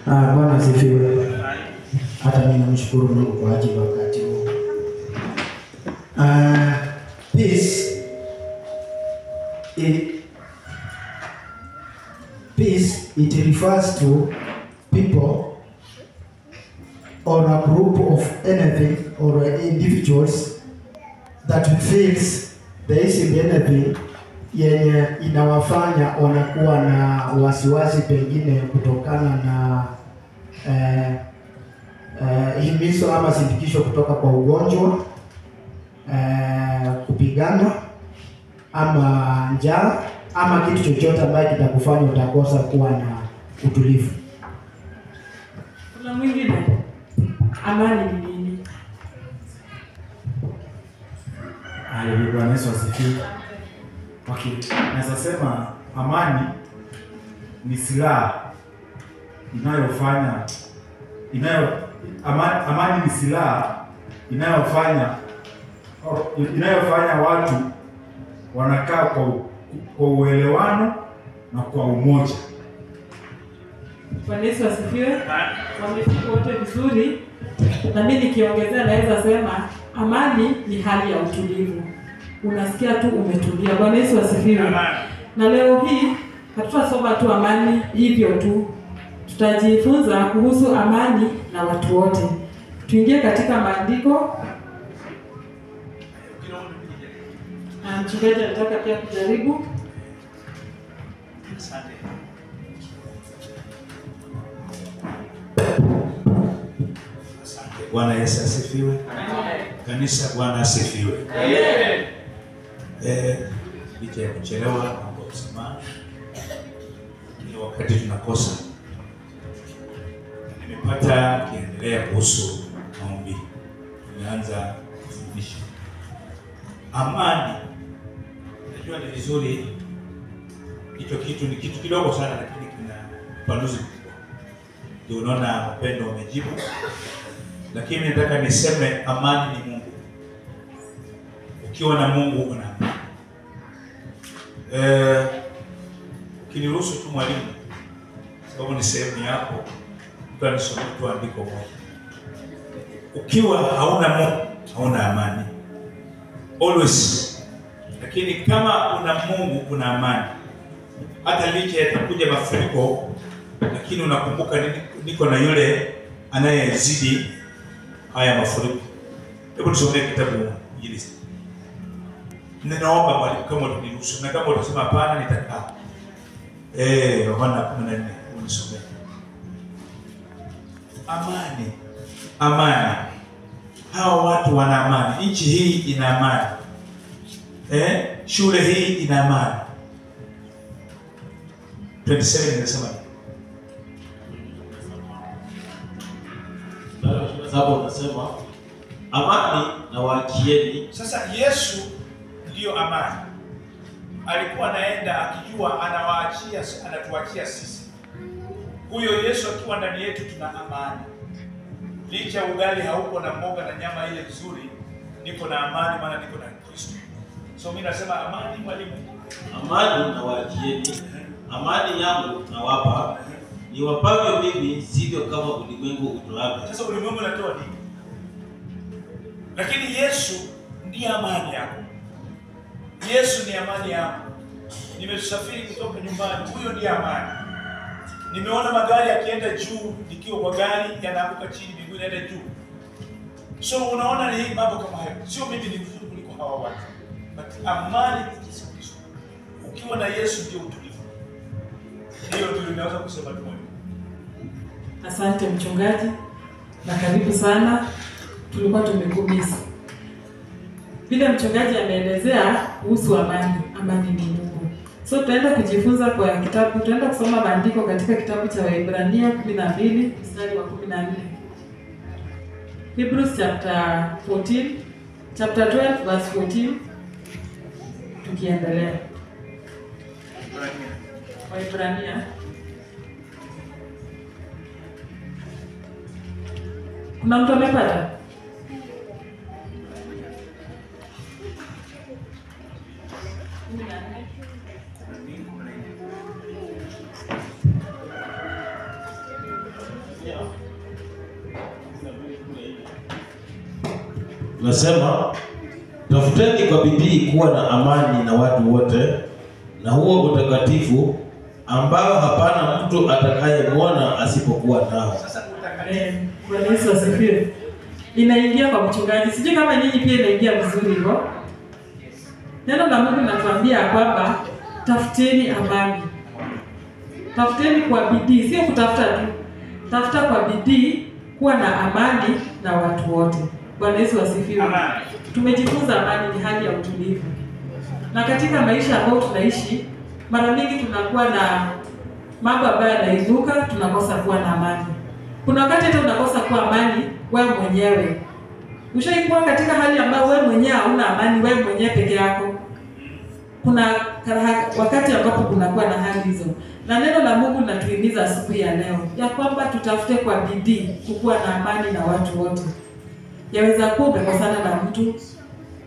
Bwana asifiwe. Hata mimi namshukuru Mungu kwa ajili ya wakati huu. Peace peace, it refers to people or a group of anything or individuals that feels there is anything yenye inawafanya wanakuwa na wasiwasi, pengine kutokana na himizo ama sindikisho kutoka kwa ugonjwa, kupigana ama njaa ama kitu chochote ambacho kitakufanya utakosa kuwa na utulivu. Kuna mwingine? Amani ni nini? Haleluya, Bwana Yesu asifiwe. Okay, naweza sema amani ni silaha inayofanya amani ni silaha inayofanya watu wanakaa kwa uelewano na kwa umoja. Bwana Yesu asifiwe. Wamefika wote vizuri. Na mimi nikiongezea naweza sema amani ni hali ya utulivu. Unasikia tu umetulia. Bwana Yesu asifiwe. Na leo hii hatutasoma tu amani hivyo tu. Tutajifunza kuhusu amani na watu wote. Tuingie katika maandiko. Mchungaji anataka pia kujaribu. Asante. Asante. Bwana Yesu asifiwe. Kanisa, Bwana asifiwe. Amen. Licha ya kuchelewa, naomba msamaha. Ni wakati tunakosa. Nimepata kiendelea kuhusu maombi. Tumeanza kufundisha amani. Najua ni vizuri, hicho kitu ni kitu kidogo sana lakini kina upanuzi mkubwa. Ndio unaona upendo umejibu. Lakini nataka niseme amani ni Mungu. Ukiwa na Mungu una amani. Ukiniruhusu tu mwalimu, sababu ni sehemu yako, utanisomea tu andiko moja. Ukiwa hauna Mungu, hauna amani. Always. Lakini kama una Mungu una amani. Hata licha yatakuja mafuriko, lakini unakumbuka niko na yule anayezidi haya mafuriko. Hebu tusome kitabu Injili. Ninaomba mwalimu kama utaniruhusu, na kama utasema hapana nitakaa. Yohana 14 unisomee. Amani. Amani. Hawa watu wana amani. Nchi hii ina amani. Shule hii ina amani. 27 inasema nini? Sababu unasema amani na waachieni. Sasa Yesu ndiyo amani. Alikuwa anaenda akijua anawaachia, anatuachia sisi. Huyo Yesu akiwa ndani yetu tuna amani. Licha ugali hauko na mboga na nyama ile nzuri, niko na amani maana niko na Kristo. So mimi nasema amani mwalimu. Amani na waachieni. Amani yangu nawapa. Niwapavyo mimi sivyo kama ulimwengu utoavyo. Sasa ulimwengu unatoa nini? Lakini Yesu ndiye amani yako. Yesu ni amani yako. Nimesafiri kutoka nyumbani, huyo ndiye amani. Nimeona magari yakienda juu, nikiwa kwa gari yanaanguka chini, miguu inaenda juu. So unaona ni mambo kama hayo. Sio mimi ni mzuri kuliko hawa watu. But amani ni Yesu Kristo. Ukiwa na Yesu ndio utulivu. Hiyo ndio ninaweza kusema tu. Asante mchungaji na karibu sana. Tulikuwa tumekumisi. Vile mchungaji ameelezea kuhusu amani, amani ni Mungu. So tutaenda kujifunza kwa kitabu, tutaenda kusoma maandiko katika kitabu cha Waebrania 12 mstari wa 14. Hebrews chapter 14, chapter 12 verse 14 tukiendelea. Waebrania. Kuna mtu amepata? Nasema, tafuteni kwa bidii kuwa na amani na watu wote na huo utakatifu ambao hapana mtu atakayemwona asipokuwa nao. Bwana Yesu asifiwe. Inaingia kwa mchungaji. Sijui kama nyinyi pia inaingia vizuri hivyo. Neno la Mungu linatuambia kwamba tafuteni amani. Tafuteni kwa bidii, sio kutafuta tu. Tafuta kwa bidii kuwa na amani na watu wote. Bwana Yesu asifiwe. Tumejifunza amani ni hali ya utulivu. Na katika maisha ambayo tunaishi, mara mingi tunakuwa na mambo ambayo yanaizuka, tunakosa kuwa na amani. Kuna wakati hata unakosa kuwa amani wewe mwenyewe. Ushaikuwa katika hali ambayo wewe mwenyewe hauna amani, wewe mwenyewe peke yako. Kuna wakati ambapo kunakuwa na hali hizo. Na neno la Mungu linatuhimiza asubuhi ya leo ya kwamba tutafute kwa bidii kukuwa na amani na watu wote. Yaweza kuwa umekosana na mtu.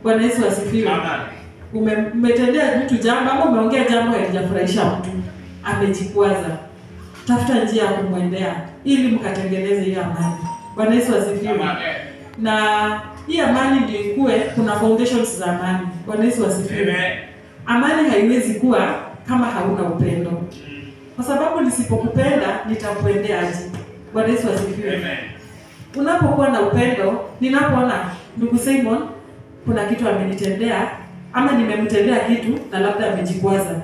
Bwana Yesu asifiwe. Umetendea mtu jambo ama umeongea jambo halijafurahisha mtu, amejikwaza. Tafuta njia ya kumwendea ili mkatengeneze hiyo amani. Bwana Yesu asifiwe. Na hii amani ndio ikue, kuna foundations za amani. Bwana Yesu asifiwe. Amani haiwezi kuwa kama hauna upendo. Kwa sababu nisipokupenda nitakuendea aje? Bwana Yesu asifiwe. Unapokuwa na upendo, ninapoona ndugu Simon kuna kitu amenitendea ama nimemtendea kitu na labda amejikwaza,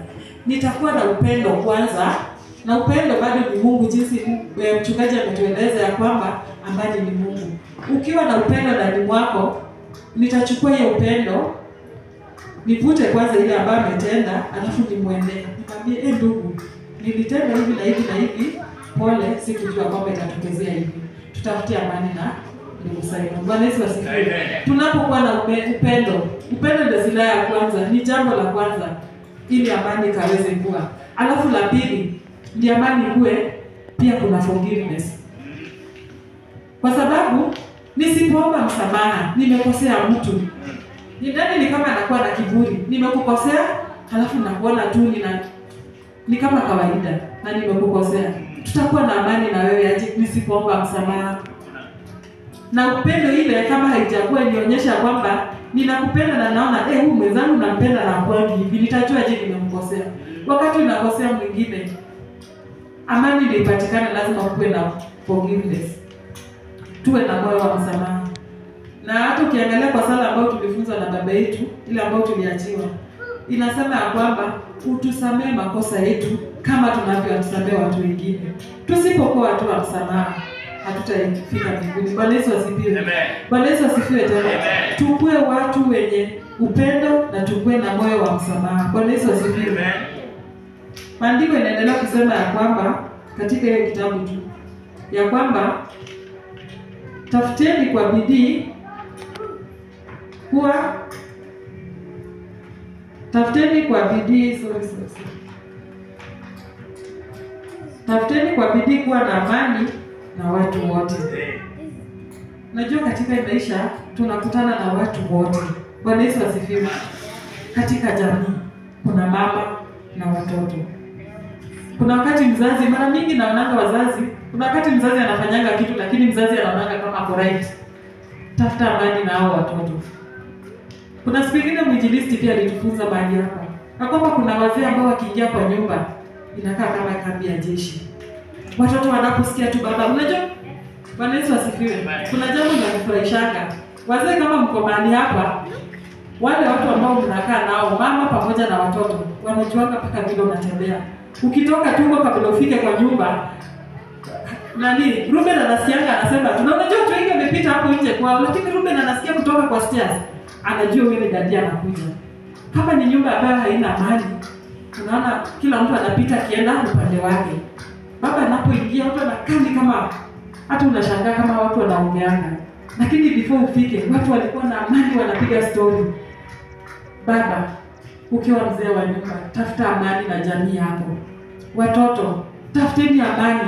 nitakuwa na upendo kwanza. Na upendo bado ni Mungu, jinsi mchungaji ametueleza ya kwamba amani ni Mungu. Ukiwa na upendo ndani mwako, nitachukua hiyo upendo, nivute kwanza ile ambayo ametenda, alafu nimwendee, nimwambie, ndugu, nilitenda hivi na hivi na hivi, pole, sikujua kwamba itatokezea hivi. Tutafute amani na ndugu Simon. Bwana Yesu asifiwe. Tunapokuwa na upendo, upendo ndio silaha ya kwanza, ni jambo la kwanza ili amani ikaweze kuwa. Alafu la pili, ndio amani kuwe, pia kuna forgiveness. Kwa sababu nisipoomba msamaha, nimekosea mtu. Ni nani ni kama anakuwa na kiburi, nimekukosea, halafu nakuona tu ni kama kawaida na nimekukosea. Tutakuwa na amani na wewe aje nisipoomba msamaha? Na upendo ile kama haijakuwa nionyesha kwamba ninakupenda na naona huyu mwenzangu nampenda na kwangi hivi, nitajua je nimemkosea? Wakati unakosea mwingine, amani ndio ipatikane, lazima kuwe na forgiveness. Tuwe na moyo wa msamaha. Na hata ukiangalia kwa sala ambayo tulifunzwa na baba yetu, ile ambayo tuliachiwa, inasema ya kwamba utusamee makosa yetu kama tunavyowasamehe watu wengine. Tusipokuwa watu wa msamaha, hatutafika mbinguni. Bwana Yesu asifiwe. Bwana Yesu asifiwe tena. Tukue watu wenye upendo na tukue na moyo wa msamaha. Bwana Yesu asifiwe. Maandiko inaendelea kusema ya kwamba katika hiyo kitabu tu ya kwamba tafuteni kwa bidii kuwa, tafuteni kwa bidii tafuteni kwa bidii kuwa na amani na watu wote. Najua katika maisha tunakutana na watu wote. Bwana Yesu asifiwe. Katika jamii kuna mama na watoto. Kuna wakati mzazi, mara mingi naonanga wazazi, kuna wakati mzazi anafanyanga kitu lakini mzazi anaonanga kama ako right. Tafuta amani na hao watoto. Kuna siku nyingine mwinjilisti pia alitufunza mahali hapa na kwamba kuna wazee ambao wakiingia kwa nyumba inakaa kama kambi ya jeshi. Watoto wanaposikia tu baba, unajua? Bwana Yesu asifiwe. Kuna jambo la kufurahishanga. Wazee kama mko mahali hapa, wale watu ambao mnakaa nao, mama pamoja na watoto, wanajuanga mpaka vile unatembea. Ukitoka tu huko kabla ufike kwa nyumba, nani, Ruben anasikianga anasema, tunaona watu wengi wamepita hapo nje kwao, lakini Ruben anasikia kutoka kwa stairs, anajua wewe dadi anakuja. Kama ni nyumba ambayo haina amani, tunaona kila mtu anapita akienda upande wake. Baba anapoingia watu wanakaa kama hata unashangaa kama watu wanaongeana. Lakini before ufike, watu walikuwa na amani, wanapiga story. Baba, ukiwa mzee wa nyumba, tafuta amani na jamii yako. Watoto, tafuteni amani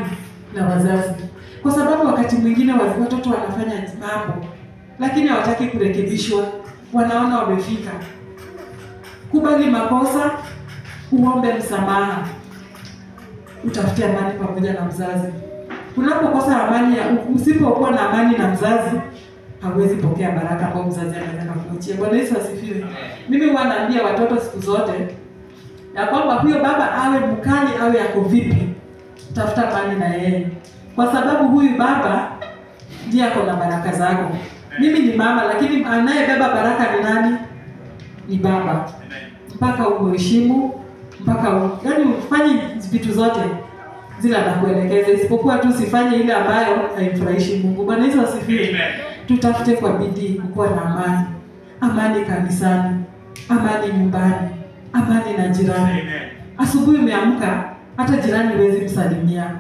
na wazazi. Kwa sababu wakati mwingine watoto wanafanya mambo, lakini hawataki kurekebishwa, wanaona wamefika. Kubali makosa, uombe msamaha. Utafute amani pamoja na mzazi. Unapokosa amani, usipokuwa na amani na mzazi, Hawezi pokea baraka ambayo mzazi anaweza kukuachia. Bwana Yesu asifiwe. Mimi huwa naambia watoto siku zote ya kwamba huyo baba awe mkali awe yako vipi, tafuta amani na yeye, kwa sababu huyu baba ndiye ako na baraka zako. Mimi ni mama, lakini anayebeba baraka ni nani? Ni baba. Mpaka umheshimu, mpaka yaani ufanye vitu zote zile anakuelekeza, isipokuwa tu usifanye ile ambayo haimfurahishi Mungu. Bwana Yesu asifiwe. Tutafute kwa bidii kukuwa na amani. Amani kanisani, amani nyumbani, amani na jirani. Asubuhi umeamka, hata jirani huwezi msalimia.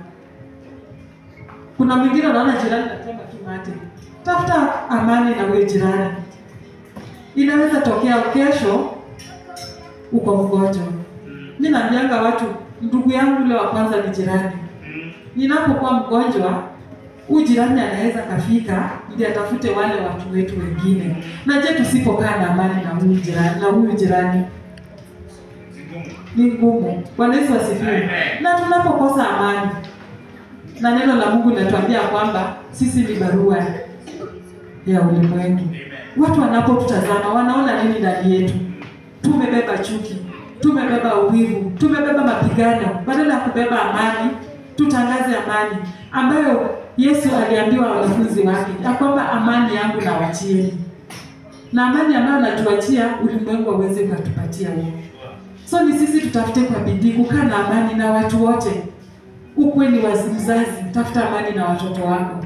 Kuna mwingine unaona jirani anatema tu mate. Tafuta amani na huyo jirani. Inaweza tokea kesho uko mgonjwa. Mimi naambianga watu, ndugu yangu yule wa kwanza ni jirani. Ninapokuwa mgonjwa, huyu jirani anaweza kafika ndiye atafute wale watu wetu wengine. Na je, tusipokaa na amani na huyu jirani, ni ngumu. Bwana Yesu asifiwe. Na tunapokosa amani, na neno la Mungu linatuambia kwamba sisi ni barua ya ulimwengu. Watu wanapotutazama wanaona nini ndani yetu? Tumebeba chuki, tumebeba uwivu, tumebeba mapigano. Badala ya kubeba amani, tutangaze amani ambayo Yesu aliambiwa wanafunzi wake ya kwamba amani yangu nawachieni. Na amani ambayo anatuachia ulimwengu hauwezi ukatupatia huo. So ni sisi tutafute kwa bidii kukaa na amani na watu wote. Ukwe ni mzazi, tafuta amani na watoto wako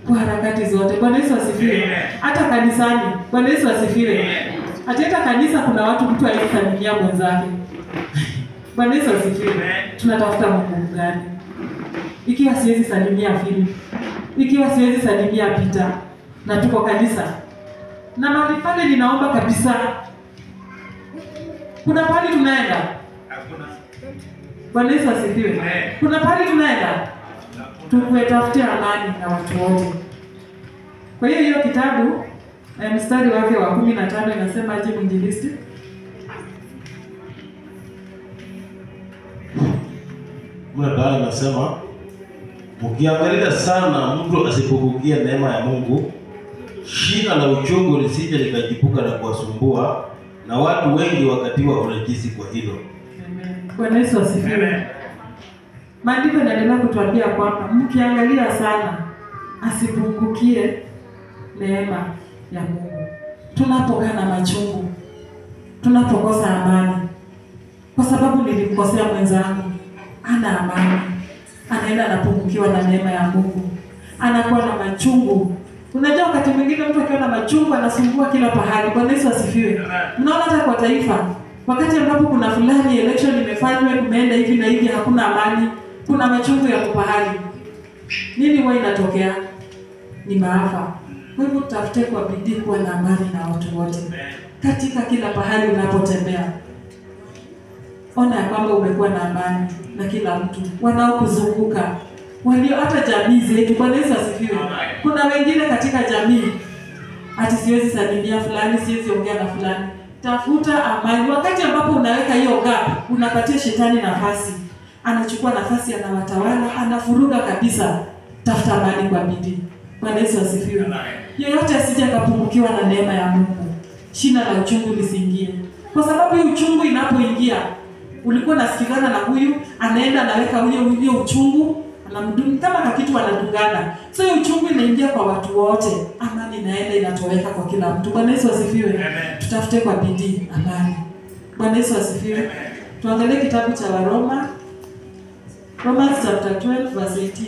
kwa harakati zote. Bwana Yesu asifiwe. Hata kanisani, Bwana Yesu asifiwe. Hata kanisa kuna watu mtu aliyesalimia mwenzake. Bwana Yesu asifiwe. Tunatafuta Mungu gani? Ikiwa siwezi salimia Philip, ikiwa siwezi salimia Peter, na tuko kanisa. Na mahali pale ninaomba kabisa. Kuna pahali tunaenda? Hakuna. Bwana Yesu asifiwe. Kuna pahali tunaenda? Tukutafute amani na watu wote. Kwa hiyo hiyo kitabu mstari wake wa 15 inasema aje mwinjilisti? 15 inasema, mkiangalia sana mtu asipokukia neema ya Mungu, shina la uchungu lisije likajipuka na kuwasumbua, na watu wengi wakatiwa urajisi kwa hilo. Amen. Bwana Yesu asifiwe. Maandiko yanaendelea kutuambia kwamba mkiangalia sana asipungukie neema ya Mungu. Tunapokaa na machungu, tunapokosa amani, kwa sababu nilimkosea mwenzangu, ana amani, anaenda anapungukiwa na neema ya Mungu, anakuwa na machungu. Unajua wakati mwingine mtu akiwa na machungu anasumbua kila pahali. Bwana Yesu asifiwe. Mnaona hata kwa taifa, wakati ambapo kuna fulani election imefanywa, kumeenda hivi na hivi, hakuna amani, kuna machungu ya pahali. Nini huwa inatokea? Ni maafa. Kwa hivyo tutafute kwa bidii kuwa na amani na watu wote. Katika kila pahali unapotembea, ona ya kwamba umekuwa na amani na kila mtu wanaokuzunguka, walio hata jamii zetu. Bwana Yesu asifiwe. Kuna wengine katika jamii ati siwezi salimia fulani, siwezi ongea na fulani. Tafuta amani. Wakati ambapo unaweka hiyo gap, unapatia shetani nafasi. Anachukua nafasi, anawatawala, anafuruga kabisa. Tafuta amani kwa bidii. Bwana Yesu asifiwe. Yeyote asije akapungukiwa na neema ya Mungu, shina la uchungu lisiingie. Kwa sababu hiyo uchungu inapoingia, ulikuwa unasikizana na huyu, anaenda anaweka huyo uchungu, anamdunga kama kitu wanadungana. So hiyo uchungu inaingia kwa watu wote. Amani inaenda inatoweka kwa kila mtu. Bwana Yesu asifiwe. Tutafute kwa bidii amani. Bwana Yesu asifiwe. Tuangalie kitabu cha Waroma, Romans chapter 12 verse 18.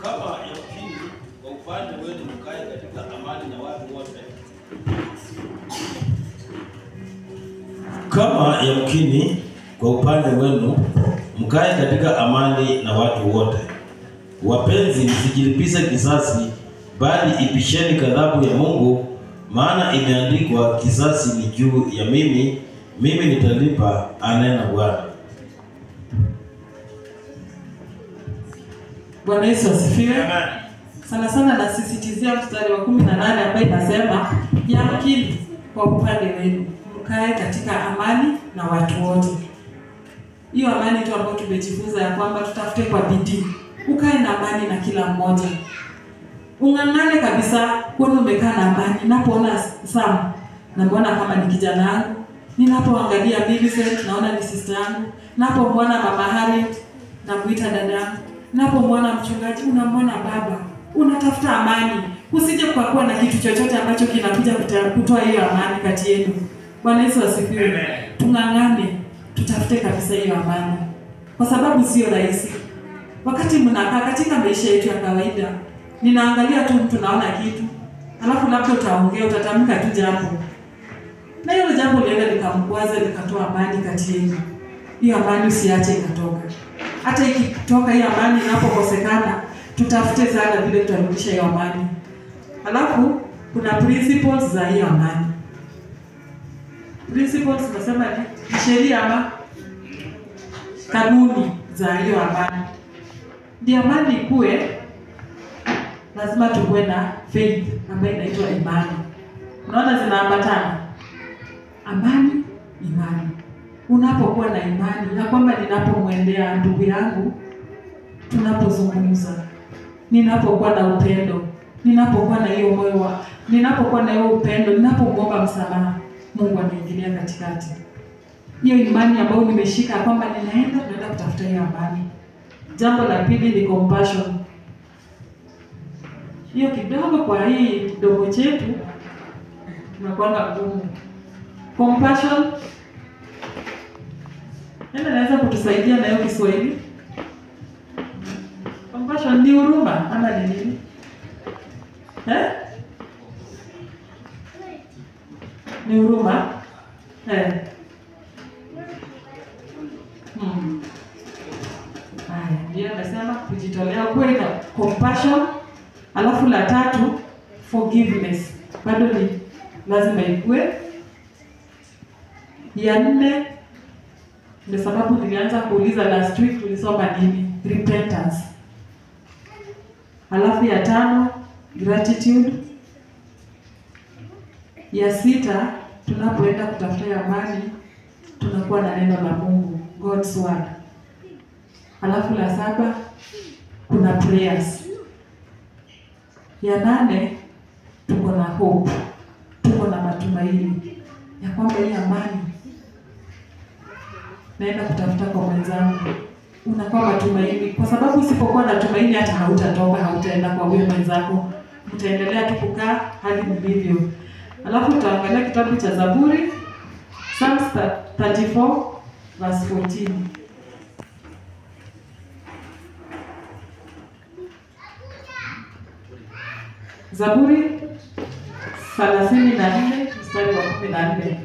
Kama yamkini kwa upande wenu mkae katika amani Kama yamkini kwa upande wenu mkae katika amani na watu wote. Wapenzi, msijilipize kisasi, bali ipisheni ghadhabu ya Mungu, maana imeandikwa, kisasi ni juu ya mimi, mimi nitalipa, anena Bwana. Bwana Yesu asifiwe. Sana sana nasisitizia mstari wa 18 ambaye inasema yamkini kwa upande wenu mkae katika amani na watu wote. Hiyo amani tu ambayo tumejifunza ya kwamba tutafute kwa bidii, ukae na amani na kila mmoja. Ung'ang'ane kabisa kuona umekaa na amani. Ninapoona Sam namuona kama ni kijana wangu, ninapoangalia Millicent naona ni sister yangu, ninapomwona Mama Harriet namuita dada yangu, ninapomwona mchungaji unamwona baba. Unatafuta amani, usije kwa kuwa na kitu chochote ambacho kinakuja kutoa hiyo amani kati yenu. Bwana Yesu asifiwe. Tung'ang'ane, tutafute kabisa hiyo amani, kwa sababu sio rahisi. Wakati mnakaa katika maisha yetu ya kawaida, ninaangalia tu mtu naona kitu, alafu labda utaongea, utatamka tu jambo, na hilo jambo lienda likamkwaza, likatoa amani kati yenu. Hiyo amani usiache ikatoka. Hata ikitoka hiyo amani inapokosekana, tutafute sana vile tutarudisha hiyo amani. Alafu kuna principles za hiyo amani. Principles tunasema ni sheria ama kanuni za hiyo amani. Ndio amani ikue, lazima tuwe na faith ambayo inaitwa imani. Unaona zinaambatana. Amani, imani. Unapokuwa na imani ya kwamba ninapomwendea ndugu yangu, tunapozungumza, ninapokuwa na upendo, ninapokuwa na hiyo moyo, ninapokuwa na hiyo upendo, ninapomwomba msamaha, Mungu anaingilia katikati. Hiyo imani ambayo nimeshika kwamba ninaenda kutafuta hiyo amani. Jambo la pili ni compassion. Hiyo kidogo kwa hii kidogo chetu tunakuwa ngumu. Compassion nani anaweza kutusaidia na hiyo Kiswahili? Compassion ni huruma ama ni nini? Eh? Ni huruma? Eh. Haya, ndio nasema kujitolea kweli na compassion. Alafu la tatu forgiveness. Bado ni lazima ikue. Ya nne, ndio sababu nilianza kuuliza last week tulisoma nini? Repentance. Alafu ya tano gratitude. Ya sita, tunapoenda kutafuta amani tunakuwa na neno la Mungu, God's word. Alafu la saba kuna prayers. Ya nane tuko na hope, tuko na matumaini ya kwamba hii amani naenda kutafuta kwa mwenzangu. Unakuwa matumaini, kwa sababu usipokuwa na tumaini hata hautatoka, hautaenda kwa huyo mwenzako, mtaendelea tu kukaa hadi mlivyo. Alafu tutaangalia kitabu cha Zaburi, Psalms 34 verse 14. Zaburi 34 mstari wa 14.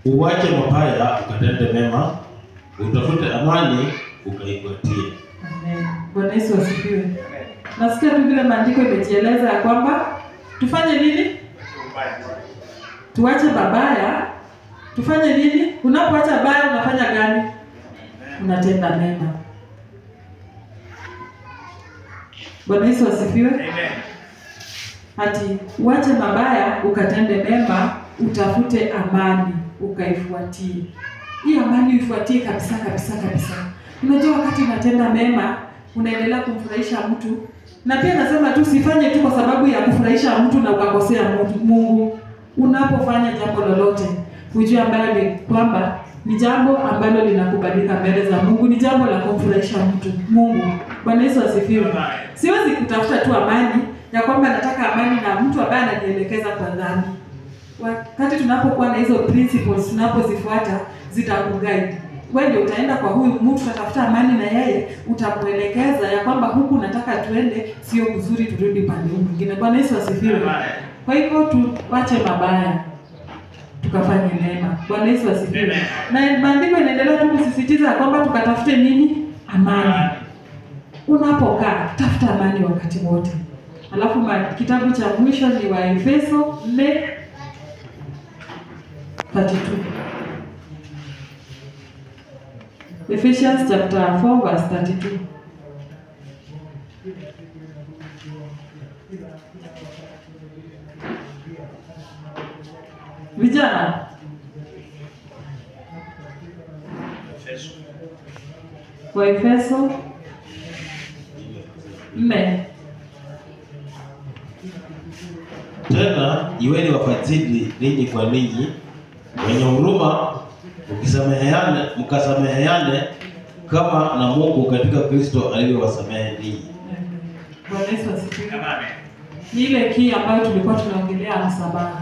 Uwache mabaya ukatende mema, utafute amani ukaifuatie. Amen. Bwana Yesu asifiwe. Nasikia tu vile maandiko imejieleza ya kwamba tufanye nini? Tuache mabaya, tufanye nini? Unapoacha baya unafanya gani? Unatenda mema. Bwana Yesu asifiwe. Amen. Ati uache mabaya ukatende mema, utafute amani ukaifuatie. Hii amani uifuatie kabisa kabisa kabisa. Unajua wakati unatenda mema unaendelea kumfurahisha mtu, na pia nasema tu usifanye tu kwa sababu ya kufurahisha mtu na ukakosea Mungu. Unapofanya jambo lolote, ujue ambayo ni kwamba ni jambo ambalo linakubalika mbele za Mungu, ni jambo la kumfurahisha mtu Mungu. Bwana Yesu asifiwe. Siwezi kutafuta tu amani ya kwamba nataka amani na mtu ambaye ananielekeza kwa dhambi. Wakati tunapokuwa na hizo principles, tunapozifuata zitakuguide. Wewe ndio utaenda kwa huyu mtu, utatafuta amani na yeye, utamuelekeza ya kwamba huku nataka tuende, sio kuzuri, turudi upande huu mwingine. Bwana Yesu asifiwe. Kwa hivyo tuache mabaya tukafanye mema. Bwana Yesu asifiwe. Na maandiko yanaendelea tu kusisitiza kwamba tukatafute nini? Amani. Unapokaa tafuta amani wakati wote. Alafu kitabu cha mwisho ni Waefeso 4:32. Ephesians chapter 4 verse 32. Vijana, Waefeso 4. Tena iweni wafadhili ninyi kwa ninyi, wenye huruma, mkasameheane kama na Mungu katika Kristo alivyowasamehe ninyi. Bwana Yesu asifiwe. Ni ile key ambayo tulikuwa tunaongelea, msamaha.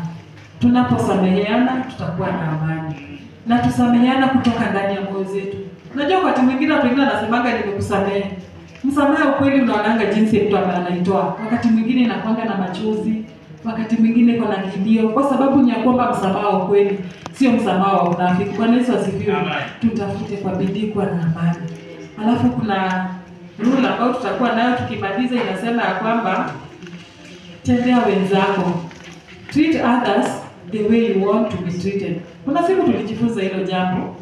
Tunaposameheana tutakuwa na amani. Na tusameheana kutoka ndani ya moyo zetu. Unajua wakati mwingine watu wengine wanasemanga nimekusamehe. Msamaha ukweli unaonanga jinsi mtu anaitoa. Wakati mwingine inakuanga na machozi, wakati mwingine kuna kilio, kwa sababu ni ya kwamba msamaha wa kweli sio msamaha wa unafiki. Bwana Yesu asifiwe. Tutafute kwa bidii kuwa na amani. Alafu kuna rule ambayo tutakuwa nayo tukimaliza, inasema ya kwamba tendea wenzako. Treat others the way you want to be treated. Kuna siku tulijifunza hilo jambo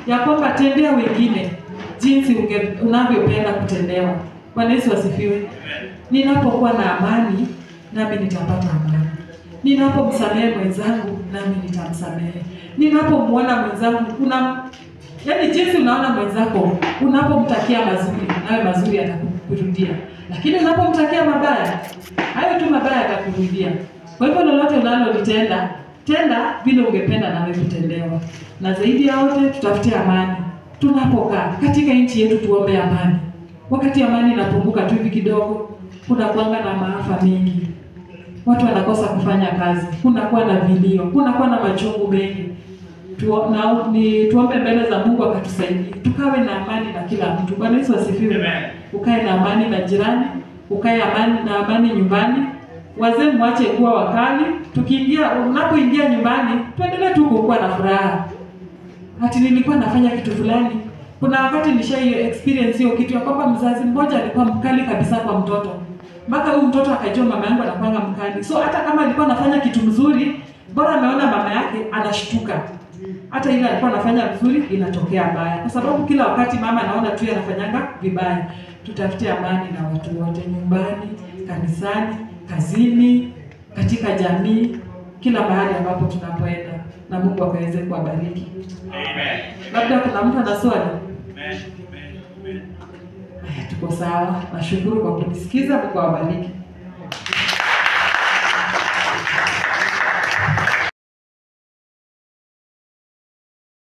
ya kwamba tendea wengine jinsi unavyopenda kutendewa. Bwana Yesu asifiwe. Ninapokuwa na amani, nami nitapata amani. Ninapomsamehe mwenzangu, nami nitamsamehe. Ninapomuona mwenzangu, yaani jinsi unaona mwenzako, unapomtakia mazuri, nawe mazuri atakurudia. Lakini unapomtakia mabaya, hayo tu mabaya atakurudia. Kwa hivyo lolote unalolitenda, tenda vile ungependa nawe kutendewa. Na zaidi ya yote tutafute amani. Tunapokaa katika nchi yetu tuombe amani. Wakati amani inapunguka tu hivi kidogo, kuna kuanga na maafa mengi. Watu wanakosa kufanya kazi, kunakuwa na vilio, kunakuwa na machungu mengi. Tuombe mbele za Mungu akatusaidie. Tukawe na amani na kila mtu. Bwana Yesu asifiwe. Ukae na amani na jirani, ukae na amani nyumbani. Wazee mwache kuwa wakali. Unapoingia nyumbani, tuendelee tu kuwa na furaha. Ati nilikuwa nafanya kitu fulani. Kuna wakati nilishai experience hiyo kitu ya kwamba mzazi mmoja alikuwa mkali kabisa kwa mtoto. Mpaka huyu mtoto akajua mama yangu anakuanga mkali. So hata kama alikuwa anafanya kitu mzuri, bora ameona mama yake anashtuka. Hata ile alikuwa anafanya vizuri inatokea mbaya. Kwa sababu kila wakati mama anaona tu anafanyanga vibaya. Tutafute amani na watu wote, nyumbani, kanisani, kazini, katika jamii, kila mahali ambapo tunapoenda, na Mungu akaweze kuwabariki. Amen. Labda kuna mtu ana swali? Amen. Amen. Haya, tuko sawa. Nashukuru kwa kunisikiza. Mungu awabariki.